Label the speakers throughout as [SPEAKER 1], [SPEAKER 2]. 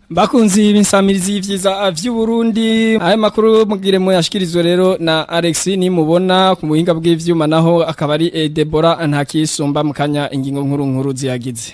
[SPEAKER 1] Bakunzi b'insamirizi y'ivyiza vy'Uburundi aya makuru mugire mu yashikirizwe rero na Alex nimubona ku muhinga bw'ivyuma naho akaba ari Deborah Ntakisumba mukanya ingingo nkuru nkuru ziyagize.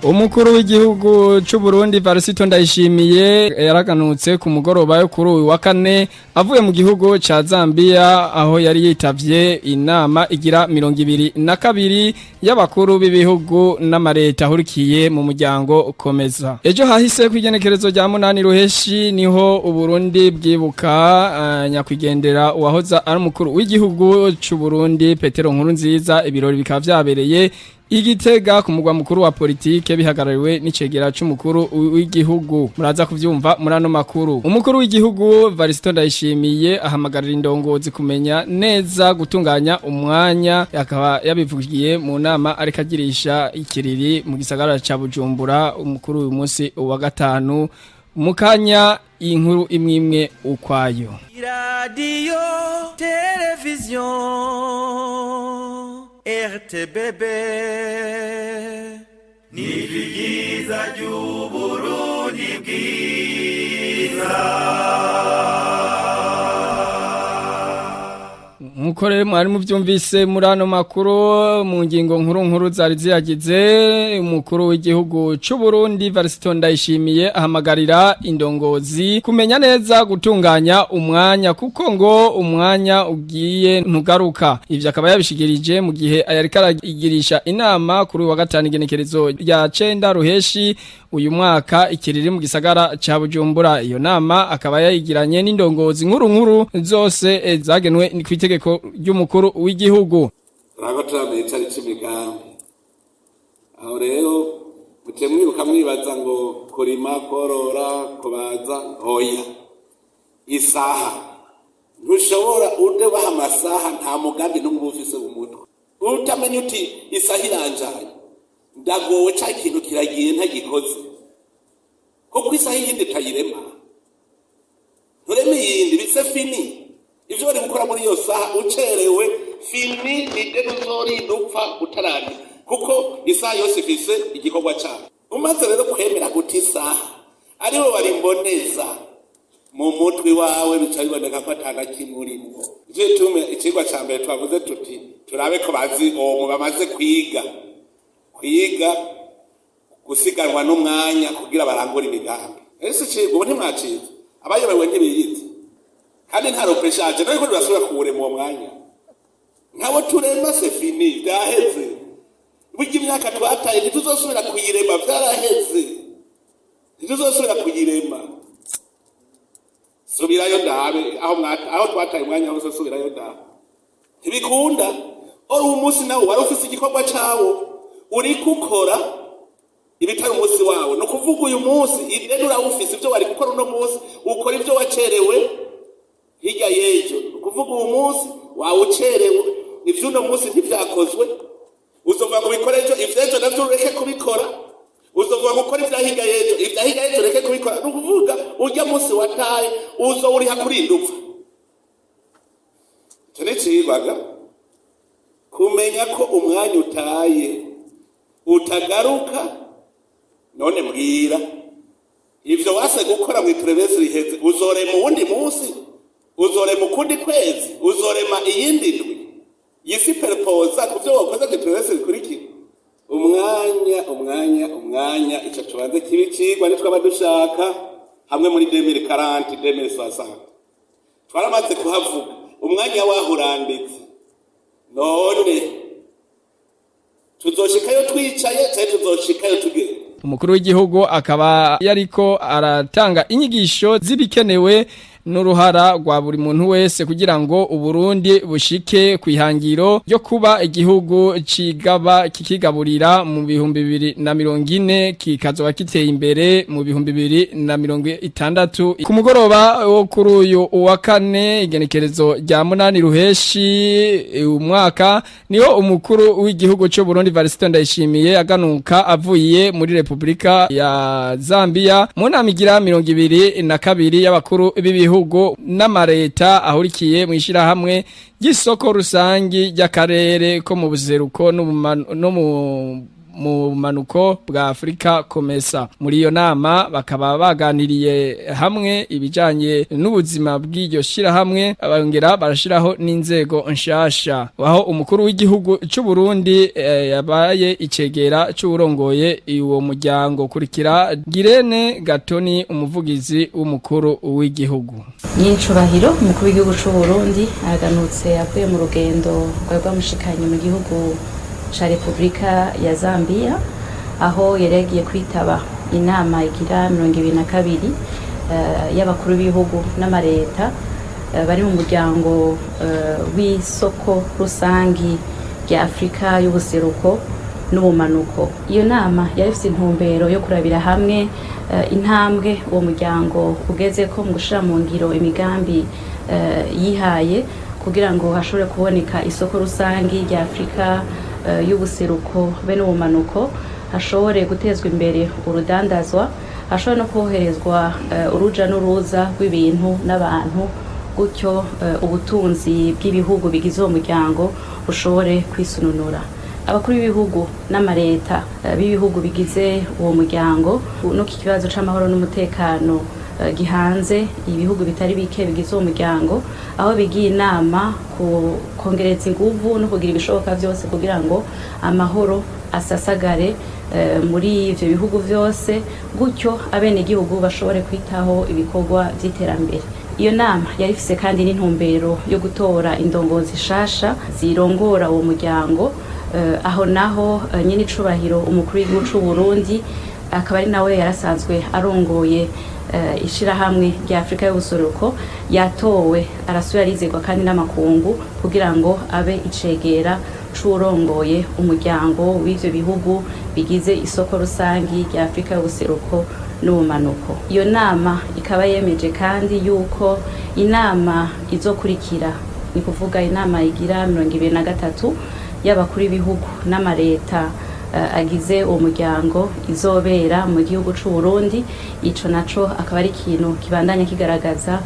[SPEAKER 1] Umukuru w'igihugu c'u Burundi Varisito Ndayishimiye yaraganutse ku mugoroba yo kuri uyu wa kane avuye mu gihugu ca Zambia aho yari yitavye inama igira 22 y'abakuru b'ibihugu n'amareta ahurikiye mu muryango komeza. Ejo hahise kwigenekerezo rya munani ruheshi niho Uburundi bwibuka nyakwigendera uwahoza ari umukuru w'igihugu c'u Burundi Petero Nkurunziza ibirori bikaba vyabereye Igitega ku mugwa mukuru wa politike bihagarariwe n'icegera c'umukuru w'igihugu muraza kuvyumva muri ano makuru. Umukuru w'igihugu Varisito Ndayishimiye ahamagarira indongozi kumenya neza gutunganya umwanya akaba yabivugiye mu nama ariko agirisha ikiriri mu gisagara ca Bujumbura umukuru uyu munsi wa gatanu mukanya inkuru imwimwe ukwayo.
[SPEAKER 2] Radio Television RTBB ni ryiza ry'Uburundi bwiza.
[SPEAKER 1] Nkuko rero mwari muvyumvise muri ano makuru mu ngingo nkuru nkuru zari ziyagize umukuru w'igihugu c'u Burundi Varisito Ndayishimiye ahamagarira indongozi kumenya neza gutunganya umwanya kuko ngo umwanya ugiye ntugaruka. Ivyo akaba yabishikirije mu gihe yariko aragirisha inama kuri uyu wa gatanu igenekerezo rya 9 ruheshi uyu mwaka ikiriri mu gisagara ca Bujumbura. Iyo nama akaba yayigiranye n'indongozi nkuru nkuru zose zagenwe kw'itegeko ry'umukuru w'igihugu.
[SPEAKER 3] Turaba turamenye icari c'imigambi. Aho rero muce mwibuka mwibaza ngo kurima, korora, kubaza, hoya. Isaha. Ntushobora udabaha amasaha nta mugambi n'umwe uba ufise mu mutwe. Utamenya uti isaha iranjanye. Ndagowe ca kintu kiragiye ntagikoze. Kuko isaha iyindi utayirema. Nturema iyindi bise fini. Ivyo bari gukora muri iyo saha ucerewe fini ni deni uzorinda upfa utararya. Kuko isaha yose ifise igikorwa cayo. Umaze rero kwemera guta isaha aribo barimboneza mu mutwe wawe bica biboneka ko ata na kimwe urimwo. Nico gituma icigwa ca mbere twavuze tuti turabe ko bazi uwo bamaze kwiga. Kwiga gusiganwa n'umwanya kugira barangure imigambi. Ese icigwa ubu ntimwacize? Abayobewe ntibiyizi. Kandi nta repeshaje ariko turasubira kuwurema uwo mwanya. Ntawo turema c'est fini byaheze. Burya imyaka twataye ntituzosubira kuyirema byaraheze. Ntituzosubira kuyirema. Subirayo ndabe aho twataye umwanya hose subirayo ndabe. Ntibikunda. Ori uwo munsi nawo wari ufise igikorwa cawo uriko ukora ibitari umunsi wawo. Ni ukuvuga uyu munsi ideni urawufise ivyo wari gukora uno munsi ukora ivyo wacerewe hirya y'ejo. Ni ukuvuga uyu munsi wawucerewe ivyo uno munsi ntivyakozwe. Uzovuga ngo ubikore ejo, ivy'ejo navyo ureke kubikora. Uzovuga ngo ukore ivya hirya y'ejo, ivya hirya y'ejo ureke kubikora. Ni ukuvuga urya munsi wataye uzowuriha kurinda upfa. Ico ni icigwa kumenya ko umwanya utaye utagaruka. None mbwira ivyo wase gukora mw'iprevesi riheze uzorema uwundi munsi, uzorema ukundi kwezi, uzorema iyindi ndwi yisiperpoza kuvyo wakoze mw'iprevesi rikurikira. Umwanya, umwanya, umwanya, ico tubanze kibe icigwa nitwaba dushaka hamwe muri 2040, 2060. Twaramaze kuhavuga umwanya waho uranditse. None tuzoshikayo twicaye canke tuzoshikayo tugenda?
[SPEAKER 1] Umukuru w'igihugu akaba yariko aratanga inyigisho z'ibikenewe n'uruhara rwa buri muntu wese kugira ngo Uburundi bushike kwihangiro ryo kuba igihugu cigaba kikigaburira mu bihumbi bibiri na mirongo ine kikazoba kiteye imbere mu bihumbi bibiri na mirongo itandatu. Ku mugoroba wo kuri uyu wa kane igenekerezo rya munani ruheshi umwaka niho umukuru w'igihugu c'u Burundi Varisito Ndayishimiye aganuka avuye muri Republika ya Zambia mu nama igira 22 y'abakuru b'ibihugu b'ibihugu n'amareta ahurikiye mu ishirahamwe ry'isoko rusangi ry'akarere ko mu buseruko no mu bumanuko bwa Afrika COMESA. Muri iyo nama bakaba baganiriye hamwe ibijanye n'ubuzima bw'iryo shirahamwe, bongera barashiraho n'inzego nshasha, aho umukuru w'igihugu c'u Burundi yabaye icegera c'uwurongoye uwo muryango. Kurikira Girene Gatoni, umuvugizi w'umukuru w'igihugu.
[SPEAKER 4] Nyincubahiro umukuru w'igihugu c'u Burundi araganutse avuye mu rugendo rwari rwamushikanye mu gihugu ca Repubulika ya Zambia, aho yari yagiye kwitaba inama igira 22 y'abakuru b'ibihugu n'amareta bari mu muryango w'isoko rusangi rya Afurika y'ubuseruko n'ubumanuko. Iyo nama yari ifite intumbero yo kurabira hamwe intambwe uwo muryango ugezeko mu gushira mu ngiro imigambi yihaye kugira ngo hashobore kuboneka isoko rusangi rya Afurika y'ubuseruko be n'ubumanuko, hashobore gutezwa imbere urudandazwa, hashobore no koherezwa uruja n'uruza rw'ibintu n'abantu, gutyo ubutunzi bw'ibihugu bigize uwo muryango bushobore kwisununura. Abakuru b'ibihugu n'amareta b'ibihugu bigize uwo muryango no ku kibazo c'amahoro n'umutekano gihanze ibihugu bitari bike bigize uwo muryango, aho bigiye inama ku kongereza inguvu no kugira ibishoboka vyose kugira ngo amahoro asasagare muri ivyo bihugu vyose, gutyo abenegihugu bashobore kwitaho ibikorwa vy'iterambere. Iyo nama yari ifise kandi n'intumbero yo gutora indongozi shasha zirongora uwo muryango. Aho naho nyene icubahiro umukuru w'igihugu c'u Burundi, akaba ari nawe yarasanzwe arongoye ishirahamwe rya Afurika y'ubuseruko, yatowe arasubira arizerwa kandi n'amakungu kugira ngo abe icegera c'uwurongoye umuryango w'ivyo bihugu bigize isoko rusangi rya Afurika y'ubuseruko n'ubumanuko. Iyo nama ikaba yemeje kandi yuko inama izokurikira, ni kuvuga inama igira 23 y'abakuru b'ibihugu n'amareta agize uwo muryango, izobera mu gihugu c'u Burundi. Ico naco akaba ari ikintu kibandanya kigaragaza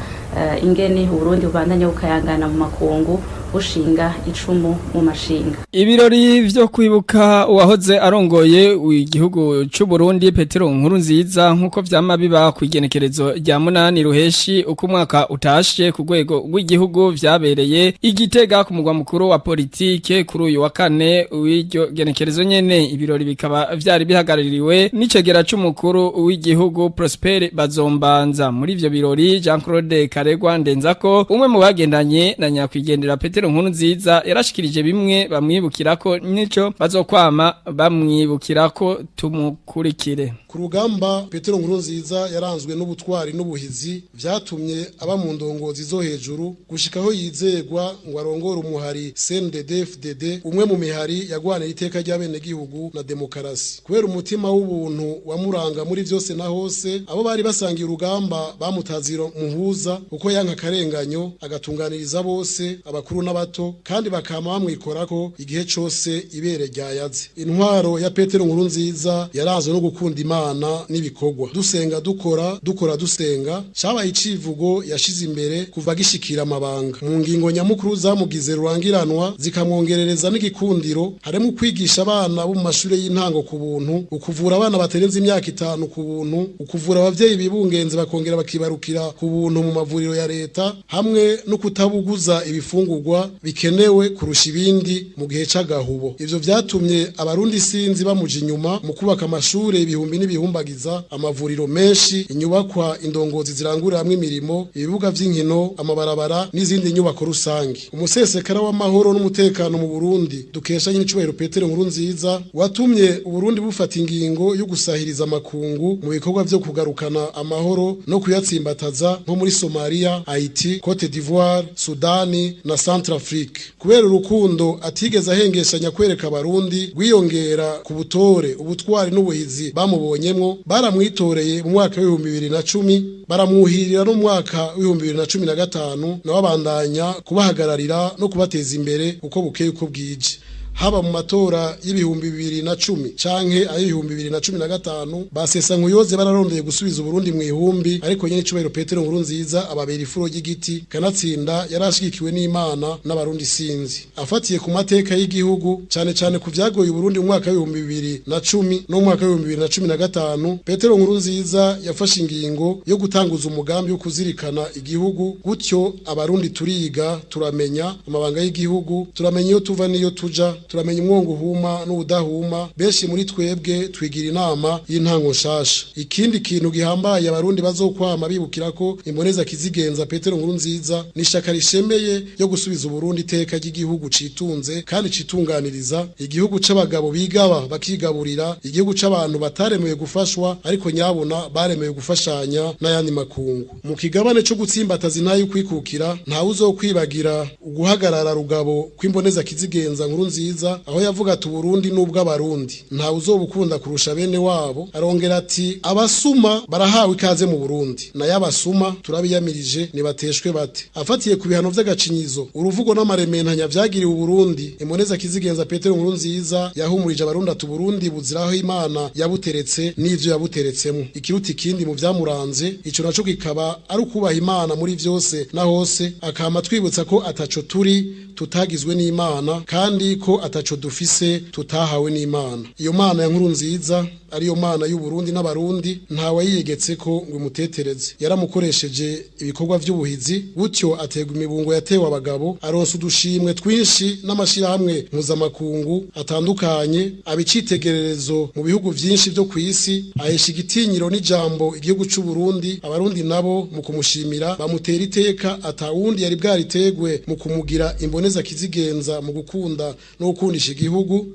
[SPEAKER 4] ingene Uburundi bubandanya bukayangana mu makungu, bushinga icumu mu mashinga.
[SPEAKER 1] Ibirori vyo kwibuka uwahoze arongoye igihugu c'u Burundi Petero Nkurunziza, nkuko vyama biba ku igenekerezo rya 8 ruheshi uko umwaka utashe ku rwego rw'igihugu, vyabereye igitega ku mugwa mukuru wa politike kuri uyu wa kane w'iryo genekerezo nyene. Ibirori bikaba vyari bihagarariwe n'icegera c'umukuru w'igihugu Prosper Bazombanza. Muri ivyo birori, Jean Claude Karegwa Ndenzako, umwe mu bagendanye na nyakwigendera Petero Nkurunziza, yarashikirije bimwe bamwibukirako nico bazokwama bamwibukirako. Tumukurikire.
[SPEAKER 5] Ku rugamba, Petero Nkurunziza yaranzwe n'ubutwari n'ubuhizi vyatumye aba mu ndongozi zo hejuru gushikaho yizegwa ngo arongore umuhari CNDD-FDD, umwe mu mihari yagwanira iteka ry'abenegihugu na demokarasi. Kubera umutima w'ubuntu wamuranga muri vyose na hose, abo bari basangiye urugamba bamutaziro muhuza, uko yanka akarenganyo agatunganiriza bose, abakuru n'abato, kandi bakama bamwikorako igihe cose ibere ryayaze. Intwaro ya Petero Nkurunziza yaranzwe no gukunda Imana n'ibikorwa. Dusenga dukora, dukora dusenga, cabaye icivugo yashize imbere kuva gishikira amabanga. Mu ngingo nyamukuru zamugize rurangiranwa zikamwongerereza n'igikundiro harimo kwigisha abana bo mu mashure y'intango ku buntu, ukuvura abana batarenze imyaka 5 ku buntu, ukuvura abavyeyi bibungenze bakongera bakibarukira ku buntu mu mavuriro ya leta, hamwe no kutabuguza ibifungurwa bikenewe kurusha ibindi mu gihe c'agahubo. Ivyo vyatumye abarundi sinzi bamuja inyuma mu kubaka amashure ibihumbi n'ibihumbagiza, amavuriro menshi, inyubakwa indongozi zirangurira hamwe imirimo, ibibuga vy'inkino, amabarabara n'izindi nyubako rusange. Umusesekara w'amahoro n'umutekano mu Burundi dukesha nyir'icubahiro Petero Nkurunziza watumye Uburundi bufata ingingo yo gusahiriza amakungu mu bikorwa vyo kugarukana amahoro no kuyatsimbataza nko muri Somalia, Haiti, Cote d'Ivoire, Sudani na Centrafrique. Kubera urukundo atigeze ahengeshanya kwereka abarundi rwiyongera ku butore, ubutwari n'ubuhizi bamubonyemwo, baramwitoreye mu mwaka w'2010, baramwuhirira no mu mwaka w'2015, nawe abandanya kubahagararira no kubateza imbere uko bukeye uko bwije. Haba mu matora y'2010 canke ay'2015, basesa nkuyoze bararondeye gusubiza Uburundi mu ihumbi, ariko nyene icubahiro Petero Nkurunziza ababera ifuro ry'igiti. Kanatsinda yarashigikiwe n'Imana n'Abarundi sinzi. Afatiye ku mateka y'igihugu, cane cane ku vyagoye Uburundi mu mwaka w'2010 no mu mwaka w'2015, Petero Nkurunziza yafashe ingingo yo gutanguza umugambi wo kuzirikana igihugu. Gutyo Abarundi turiga, turamenya amabanga y'igihugu, turamenya iyo tuva n'iyo tuja, turamenya umwongo uhuma n'udahuma. Benshi muri twebwe twigira inama y'intango nshasha. Ikindi kintu gihambaye Abarundi bazokwama bibukira ko imboneza kizigenza Petero Nkurunziza ni ishaka rishemeye yo gusubiza Uburundi iteka ry'igihugu citunze kandi citunganiriza, igihugu c'abagabo bigaba bakigaburira, igihugu c'abantu bataremewe gufashwa ariko nyabona baremewe gufashanya n'ayandi makungu. Mu kigabane co gutsimbataza intayo y'ukwikukira, ntawe uzokwibagira uguhagarara rugabo kw'imboneza kizigenza Nkurunziza, aho yavuga ati: "Uburundi nubwo Abarundi, ntawe uzobukunda kurusha bene wabo." Arongera ati: "Abasuma barahawe ikaze mu Burundi, nayo abasuma turabiyamirije, nibateshwe bate." Afatiye ku bihano vy'agacinyizo, uruvugo n'amarementanya vyagiriwe Uburundi, imboneza kizigenza Petero Nkurunziza yahumurije Abarundi ati: "Uburundi buziraho Imana yabuteretse n'ivyo yabuteretsemo." Ikiruta ikindi mu vyamuranze, ico naco kikaba ari ukubaha Imana muri vyose na hose, akama twibutsa ko ataco turi tutagizwe n'Imana, kandi ko ataco dufise tutahawe n'Imana. Iyo Mana ya Nkurunziza, ariyo Mana y'u Burundi n'Abarundi, ntawe yiyegetse ko ngo imutetereze. Yaramukoresheje ibikorwa vy'ubuhizi, gutyo ategwa imibungo yatewe abagabo, aronsa udushimwe twinshi n'amashirahamwe mpuzamakungu atandukanye, aba icitegererezo mu bihugu vyinshi vyo kw'isi, ahesha igitinyiro n'ijambo igihugu c'u Burundi. Abarundi nabo mu kumushimira bamutera iteka atawundi yari bwaritegwe mu kumugira imboneza kizigenza mu gukunda no gukundisha igihugu,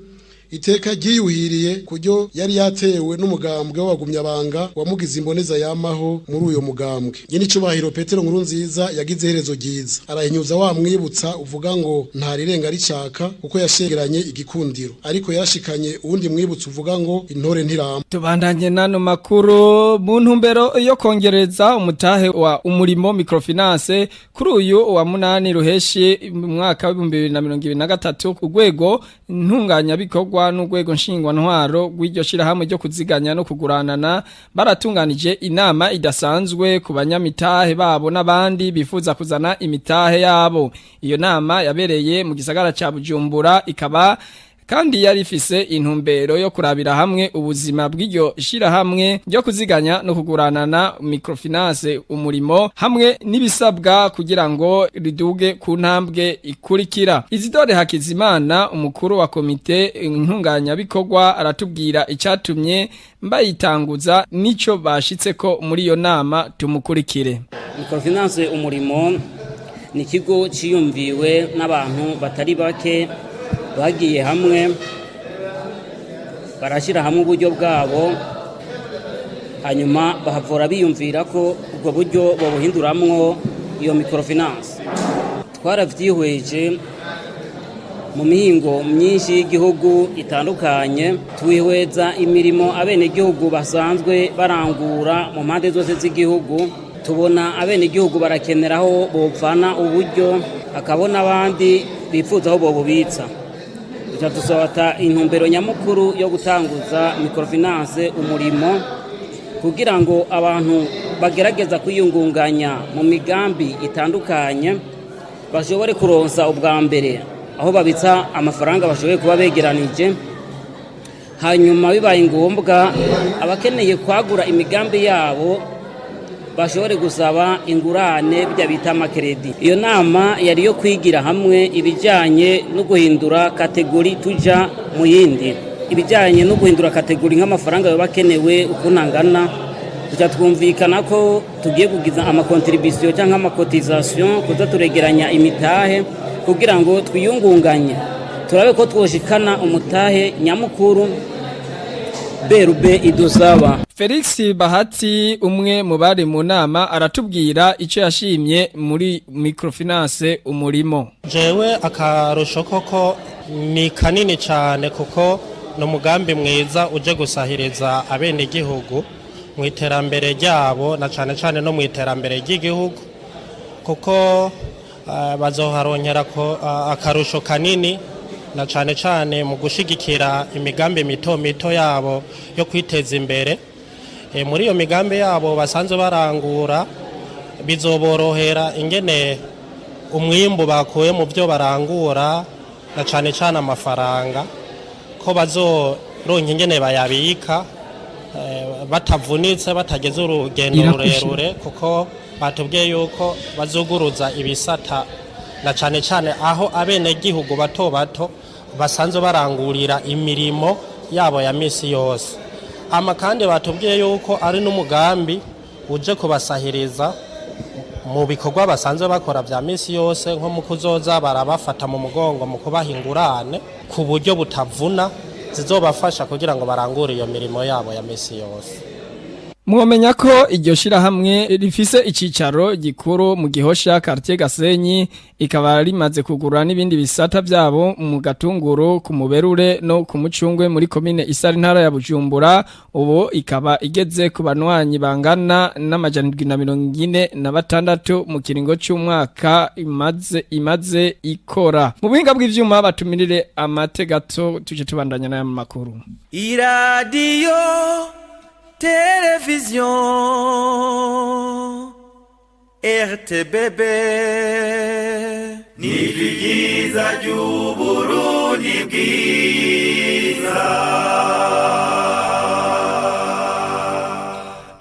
[SPEAKER 5] iteka ryiyuhiriye kuryo yari yatewe n'umugambwe w'abagumyabanga wamugize imboneza yamaho muri uyo mugambwe. Nyene icubahiro Petero Nkurunziza yagize iherezo ryiza, arahinyuza wa mwibutsa uvuga ngo ntarirenga ricaka, kuko yashegeranye igikundiro, ariko yarashikanye uwundi mwibutsa uvuga ngo intore ntirama.
[SPEAKER 1] Tubandanye nano makuru. Mu ntumbero yo kongereza umutahe wa Umurimo Microfinance, kuri uyu wa 8 Ruheshi mu mwaka wa 2023, urwego ntunganyabikorwa n'urwego nshingwantwaro rw'iryo shirahamwe ryo kuziganya no kuguranana baratunganije inama idasanzwe ku banyamitahe babo n'abandi bifuza kuzana imitahe yabo. Iyo nama yabereye mu gisagara ca Bujumbura, ikaba kandi yari ifise intumbero yo kurabira hamwe ubuzima bw'iryo shirahamwe ryo kuziganya no kuguranana Microfinance Umurimo, hamwe n'ibisabwa kugira ngo riduge ku ntambwe ikurikira. Isidore Hakizimana, umukuru wa komite ntunganyabikorwa, aratubwira icatumye bayitanguza nico bashitseko muri iyo nama. Tumukurikire.
[SPEAKER 6] Microfinance Umurimo ni ikigo ciyumviwe n'abantu batari bake bagiye hamwe, barashyira hamwe uburyo bwabo, hanyuma bahavura biyumvira ko ubwo buryo babuhinduramwo iyo microfinance. Twaravyihweje mu mihingo myinshi y'igihugu itandukanye, twihweza imirimo abenegihugu basanzwe barangura mu mpande zose z'igihugu, tubona abenegihugu barakenera aho bovana uburyo, hakabona abandi bifuza aho bobubitsa. Duca dufata intumbero nyamukuru yo gutanguza Microfinance Umurimo kugira ngo abantu bagerageza kwiyungunganya mu migambi itandukanye bashobore kuronsa ubwa mbere aho babitsa amafaranga bashoboye kuba begeranije, hanyuma bibaye ngombwa abakeneye kwagura imigambi yabo bashobore gusaba ingurane, bijya bita ama crédits. Iyo nama yari yo kwigira hamwe ibijyanye no guhindura catégorie tuja mu yindi, ibijyanye no guhindura catégorie nk'amafaranga yoba akenewe ukuntu angana. Tuca twumvikana ko tugiye kugiza ama contributions cyangwa ama cotisations, kuza turegeranya imitahe kugira ngo twiyungunganye, turabe ko twoshikana umutahe nyamukuru BRB idusaba.
[SPEAKER 1] Felix Bahati, umwe mu bari mu nama, aratubwira icyo yashimye muri Microfinance Umurimo.
[SPEAKER 7] Jewe akarusho koko ni kanini cyane, kuko ni umugambi mwiza uje gusahiriza abenegihugu mu iterambere ryabo, na cyane cyane no mu iterambere ry'igihugu, kuko bazoharonkera akarusho kanini. Na cane cane mu gushigikira imigambi mito mito yabo yo kwiteza imbere. Muri iyo migambi yabo basanzwe barangura, bizoborohera ingene umwimbu bakuye mu byo barangura, na cane cane amafaranga, ko bazoronka ingene bayabika batavunitse, batageze urugendo
[SPEAKER 1] Irakushe.
[SPEAKER 7] rurerure, kuko batubwiye yuko bazuguruza ibisata, na cane cane aho abenegihugu bato bato basanzwe barangurira imirimo yabo ya misi yose. Ama kandi batubwiye yuko ari n'umugambi uje kubasahiriza mu bikorwa basanzwe bakora vya misi yose, nko mu kuzoza barabafata mu mugongo mu kubaha ingurane ku buryo butavuna, zizobafasha kugira ngo barangure iyo mirimo yabo ya misi yose.
[SPEAKER 1] Mwomenya ko iryo shirahamwe rifise icicaro gikuru mu Gihosha, quartier Gasenyi, ikaba rimaze kugura n'ibindi bisata vyabo mu Gatunguru, ku Muberure no ku Mucungwe muri komine Isare, intara ya Bujumbura. Ubu ikaba igeze ku banwanyi bangana n'746 mu kiringo c'umwaka imaze ikora. Mu buhinga bw'ivyuma batumirire amate gato, tuje tubandanya n'aya makuru.
[SPEAKER 2] Iradiyo, televiziyo RTBB, nijwi ryiza ry'Uburundi bwiza.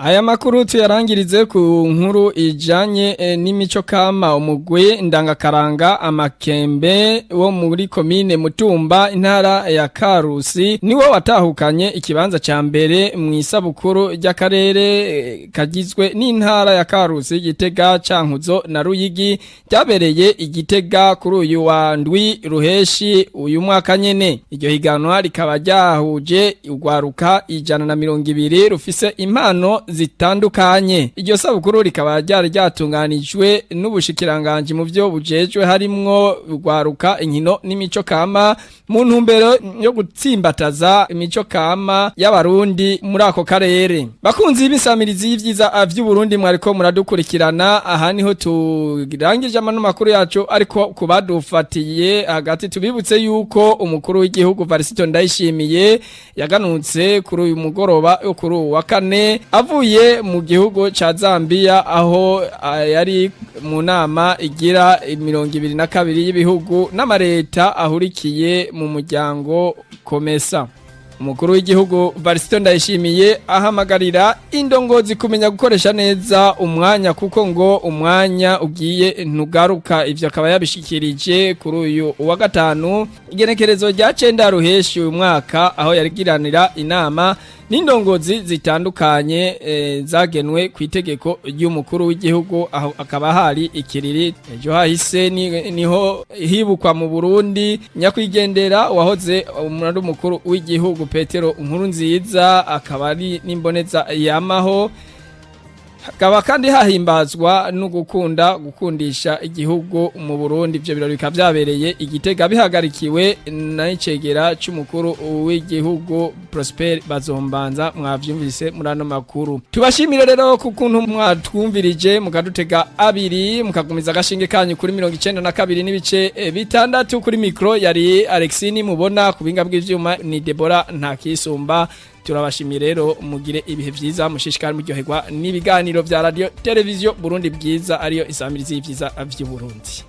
[SPEAKER 1] Aya makuru tuyarangirize ku nkuru ijanye n'imico kama. Umugwi ndangakaranga Amakembe wo muri komine Mutumba, intara ya Karusi, niwo watahukanye ikibanza ca mbere mu isabukuru ry'akarere kagizwe n'intara ya Karusi, Gitega, Cankuzo na Ruyigi, ryabereye Igitega kuri uyu wa ndwi ruheshi uyu mwaka nyene. Iryo higanwa rikaba ryahuje urwaruka 120 rufise impano zitandukanye. Iryo sabukuru rikaba ryari ryatunganijwe n'ubushikiranganji mu byo bujejwe harimwo urwaruka, inkino n'imico kama, mu ntumbero yo gutsimbataza imico kama y'Abarundi muri ako karere. Bakunzi b'isamirizi y'ivyiza vy'Uburundi, mwariko muradukurikirana, aha niho turangije amano makuru yacu, ariko kubadufatiye hagati tubibutse yuko umukuru w'igihugu Varisito Ndayishimiye yaganutse kuri uyu mugoroba yo kuri uyu wa kane avuye mu gihugu ca Zambia, aho yari mu nama igira 22 y'ibihugu n'amareta ahurikiye mu muryango Komesa. Umukuru w'igihugu Varisito Ndayishimiye ahamagarira indongozi kumenya gukoresha neza umwanya, kuko ngo umwanya ugiye ntugaruka. Ivyo akaba yabishikirije kuri uyu wa gatanu, igenekerezo rya 9 ruheshi uyu mwaka, aho yarigiranira inama n'indongozi zitandukanye zagenwe ku itegeko ry'umukuru w'igihugu, aho akaba hari ikiriri. Ejo hahise niho hibukwa mu Burundi nyakwigendera wahoze umurari umukuru w'igihugu Petero Nkurunziza, akaba ari n'imboneza yamaho. Hakaba kandi hahimbazwa no gukunda gukundisha igihugu mu Burundi. Ivyo birori bikaba vyabereye Igitega bihagarikiwe n'icegera c'umukuru w'igihugu Prosper Bazombanza. Mwavyumvise muri ano makuru. Tubashimire rero kukuntu mwatwumvirije, mukadutega abiri, mukagumiza agashinge kanyu kuri 92 n'ibice 6. Kuri micro yari Alexini mubona, ku binga bw'ivyuma ni Deborah Ntakisumba. Turabashimiye rero, mugire ibihe vyiza, mushishikare muryoherwa n'ibiganiro vya radio televiziyo Burundi bwiza, ariyo isamirizi y'ivyiza vy'Uburundi.